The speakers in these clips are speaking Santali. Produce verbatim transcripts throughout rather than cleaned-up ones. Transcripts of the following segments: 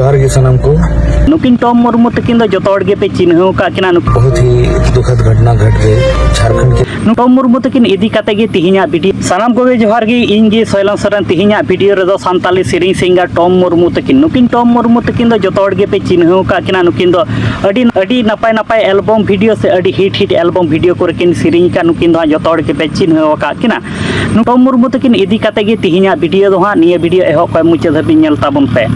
जोहार ᱜᱮ ᱥᱟᱱᱟᱢ ᱠᱚ᱾ ᱱᱩᱠᱤᱱ ᱴᱚᱢ ᱢᱩᱨᱢᱩ ᱛᱟᱹᱠᱤᱱ ᱫᱚ ᱡᱚᱛᱚ ᱦᱚᱲ ᱜᱮᱯᱮ ᱪᱤᱱᱦᱟᱹᱣ ᱟᱠᱟᱫ ᱠᱤᱱᱟ᱾ ᱱᱩᱠ- बहुत ही दुखद घटना घट गई झारखंड के। ᱱᱩᱠ- ᱴᱚᱢ ᱢᱩᱨᱢᱩ ᱛᱟᱹᱠᱤᱱ ᱤᱫᱤ ᱠᱟᱛᱮ ᱜᱮ ᱛᱤᱦᱤᱧᱟᱜ video᱾ ᱥᱟᱱᱟᱢ ᱠᱚᱜᱮ ᱡᱚᱦᱟᱨ ᱜᱮ, ᱤᱧ ᱜᱮ ᱥᱚᱭᱞᱚᱱ ᱥᱚᱨᱮᱱ᱾ ᱛᱤᱦᱤᱧᱟᱜ video ᱨᱮᱫᱚ ᱥᱟᱱᱛᱟᱞᱤ ᱥᱮᱨᱮᱧ singer ᱴᱚᱢ ᱢᱩᱨᱢᱩ ᱛᱟᱹᱠᱤᱱ, ᱱᱩᱠᱤᱱ ᱴᱚᱢ ᱢᱩᱨᱢᱩ ᱛᱟᱹᱠᱤᱱ ᱫᱚ ᱡᱚᱛᱚ ᱦᱚᱲ ᱜᱮᱯᱮ ᱪᱤᱱᱦᱟᱹᱣ ᱟᱠᱟᱫ ᱠᱤᱱᱟ᱾ ᱱᱩᱠᱤᱱ ᱫᱚ ᱟᱹᱰᱤ, ᱟᱹᱰᱤ ᱱᱟᱯᱟᱭ ᱱᱟᱯᱟᱭ album video ᱥᱮ ᱟᱹᱰᱤ hit hit album video ᱠᱚᱨᱮ ᱠᱤᱱ ᱥᱮᱨᱮᱧ ᱟᱠᱟᱫ᱾ ᱱᱩᱠᱤᱱ ᱫᱚ ᱦᱟᱸᱜ ᱡᱚᱛᱚ ᱦᱚᱲ ᱜᱮᱯᱮ ᱪᱤᱱᱦᱟᱹᱣ ᱟᱠᱟᱫ ᱠᱤᱱᱟ᱾ ᱴᱚᱢ ᱢᱩᱨᱢᱩ ᱛᱟᱹᱠᱤᱱ ᱤᱫᱤ ᱠᱟᱛᱮ ᱜᱮ ᱛᱤᱦᱤᱧᱟᱜ video ᱫᱚ ᱦᱟᱸᱜ, ᱱᱤᱭᱟᱹ video ᱮᱦᱚᱵ ᱠᱷᱚᱱ ᱢᱩᱪᱟᱹᱫ ᱫᱷᱟᱹᱵᱤᱡ ᱧᱮᱞ ᱛᱟᱵᱚᱱ ᱯᱮ᱾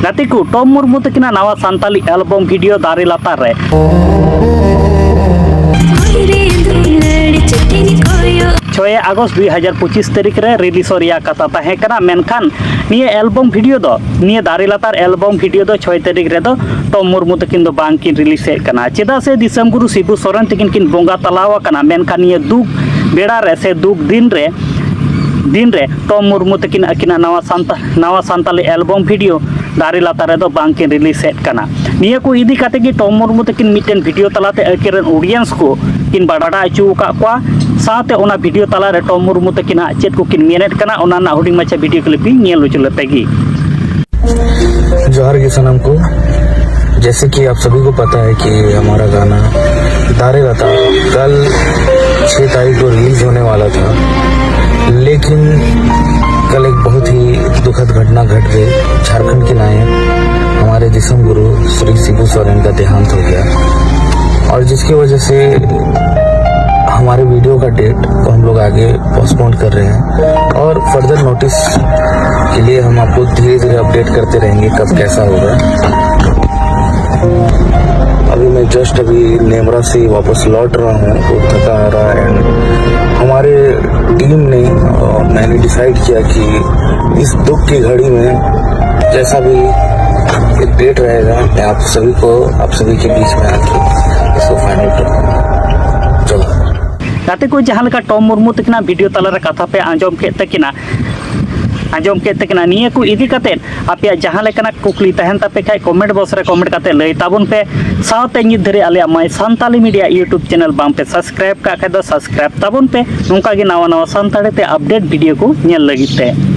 ᱜᱟᱛᱮ ᱠᱚ, ᱴᱚᱢ ᱢᱩᱨᱢᱩ ᱛᱟᱹᱠᱤᱱᱟᱜ ᱱᱟᱣᱟ ᱥᱟᱱᱛᱟᱞᱤ album video ᱫᱟᱨᱮ ᱞᱟᱛᱟᱨ ᱨᱮ᱾ ᱪᱷᱚᱭ ᱟᱜᱚᱥᱴ ᱫᱩᱭ ᱦᱟᱡᱟᱨ ᱯᱚᱸᱪᱤᱥ ᱛᱟᱹᱨᱤᱠᱷ ᱨᱮ release ᱨᱮᱭᱟᱜ ᱠᱟᱛᱷᱟ ᱛᱟᱦᱮᱸ ᱠᱟᱱᱟ, ᱢᱮᱱᱠᱷᱟᱱ ᱱᱤᱭᱟᱹ album video ᱫᱚ, ᱱᱤᱭᱟᱹ ᱫᱟᱨᱮ ᱞᱟᱛᱟᱨ album video ᱫᱚ ᱪᱷᱚᱭ ᱛᱟᱹᱨᱤᱠᱷ ᱨᱮᱫᱚ ᱴᱚᱢ ᱢᱩᱨᱢᱩ ᱛᱟᱹᱠᱤᱱ ᱫᱚ ᱵᱟᱝ ᱠᱤᱱ release ᱮᱫ ᱠᱟᱱᱟ᱾ ᱪᱮᱫᱟᱜ ᱥᱮ ᱫᱤᱥᱚᱢ ᱜᱩᱨᱩ ᱥᱤᱵᱩ ᱥᱚᱨᱮᱱ ᱛᱟᱹᱠᱤᱱ ᱠᱤᱱ ᱵᱚᱸᱜᱟ ᱛᱟᱞᱟᱣ ᱟᱠᱟᱱᱟ, ᱢᱮᱱᱠᱷᱟᱱ ᱱᱤᱭᱟᱹ ᱫᱩᱠ ᱵᱮᱲᱟ ᱨᱮ ᱥᱮ ᱫᱩᱠ ᱫᱤᱱ ᱨᱮ, ᱫᱤᱱ ᱨᱮ ᱴᱚᱢ ᱢᱩᱨᱢᱩ ᱛᱟᱹᱠᱤᱱ ᱟᱹᱠᱤᱱᱟᱜ ᱱᱟᱣᱟ ᱥᱟᱱᱛᱟ-, ᱱᱟᱣᱟ ᱥᱟᱱᱛᱟᱞᱤ album video ᱫᱟᱨᱮ ᱞᱟᱛᱟᱨ ᱨᱮᱫᱚ ᱵᱟᱝ ᱠᱤᱱ release ᱮᱫ ᱠᱟᱱᱟ᱾ ᱱᱤᱭᱟᱹ ᱠᱚ ᱤᱫᱤ ᱠᱟᱛᱮ ᱜᱮ ᱴᱚᱢ ᱢᱩᱨᱢᱩ ᱛᱟᱹᱠᱤᱱ ᱢᱤᱫᱴᱮᱱ video ᱛᱟᱞᱟᱛᱮ ᱟᱹᱠᱤᱱ ᱨᱮᱱ audience ᱠᱚ ᱠᱤᱱ ᱵᱟᱰᱟᱭ ᱦᱚᱪᱚ ᱟᱠᱟᱫ ᱠᱚᱣᱟ᱾ ᱥᱟᱶᱛᱮ ᱚᱱᱟ video ᱛᱟᱞᱟᱨᱮ ᱴᱚᱢ ᱢᱩᱨᱢᱩ ᱛᱟᱹᱠᱤᱱᱟᱜ ᱪᱮᱫ ᱠᱚᱠᱤᱱ ᱢᱮᱱᱮᱫ ᱠᱟᱱᱟ, ᱚᱱᱟ ᱨᱮᱱᱟᱜ ᱦᱩᱰᱤᱧ ᱢᱟᱪᱷᱟ video clip ᱤᱧ ᱧᱮᱞ ᱦᱚᱪᱚ ᱞᱮᱯᱮ ᱜᱮ᱾ जोहार ᱜᱮ ᱥᱟᱱᱟᱢ ᱠᱚ। जैसे कि आप सभी को पता है कि हमारा गाना दारे लता कल छह तारीख को रिलीज होने वाला था, लेकिन कल एक बहुत ही दुखद घटना घट गई। झारखंड के नायक हमारे दिसम गुरु श्री शिबू सोरेन का देहांत हो गया, और जिसकी वजह से हमारे वीडियो का डेट को हम लोग आगे पोस्टपोन कर रहे हैं, और फर्दर नोटिस के लिए हम आपको धीरे धीरे अपडेट करते रहेंगे कब कैसा होगा। अभी मैं जस्ट अभी नेमरा से वापस लौट रहा हूँ, बहुत थका आ रहा है। हमारे टीम ने, अ, मैंने डिसाइड किया कि इस दुख की घड़ी में जैसा भी एक डेट रहेगा, मैं आप सभी को, आप सभी के बीच में आके इसको फाइनल करूँगा। चलो। ᱜᱟᱛᱮ ᱠᱚ, ᱡᱟᱦᱟᱸ ᱞᱮᱠᱟ ᱴᱚᱢ ᱢᱩᱨᱢᱩ ᱛᱟᱹᱠᱤᱱᱟᱜ video ᱛᱟᱞᱟᱨᱮ ᱠᱟᱛᱷᱟ ᱯᱮ ᱟᱸᱡᱚᱢ ᱠᱮᱫ ᱛᱟᱹᱠᱤᱱᱟ, ᱟᱸᱡᱚᱢ ᱠᱮᱫ ᱛᱟᱹᱠᱤᱱᱟ, ᱱᱤᱭᱟᱹ ᱠᱚ ᱤᱫᱤ ᱠᱟᱛᱮ ᱟᱯᱮᱭᱟᱜ ᱡᱟᱦᱟᱸ ᱞᱮᱠᱟᱱᱟᱜ ᱠᱩᱠᱞᱤ ᱛᱟᱦᱮᱱ ᱛᱟᱯᱮ ᱠᱷᱟᱡ comment box ᱨᱮ comment ᱠᱟᱛᱮ ᱞᱟᱹᱭ ᱛᱟᱵᱚᱱ ᱯᱮ᱾ ᱥᱟᱶᱛᱮ ᱱᱤᱛ ᱫᱷᱟᱹᱨᱤᱡ ᱟᱞᱮᱭᱟᱜ My Santali Media YouTube channel ᱵᱟᱝ ᱯᱮ subscribe ᱠᱟᱜ ᱠᱷᱟᱡ ᱫᱚ subscribe ᱛᱟᱵᱚᱱ ᱯᱮ, ᱱᱚᱝᱠᱟ ᱜᱮ ᱱᱟᱣᱟ ᱱᱟᱣᱟ ᱥᱟᱱᱛᱟᱲᱤ ᱛᱮ update video ᱠᱚ ᱧᱮᱞ ᱞᱟᱹᱜᱤᱫ ᱛᱮ᱾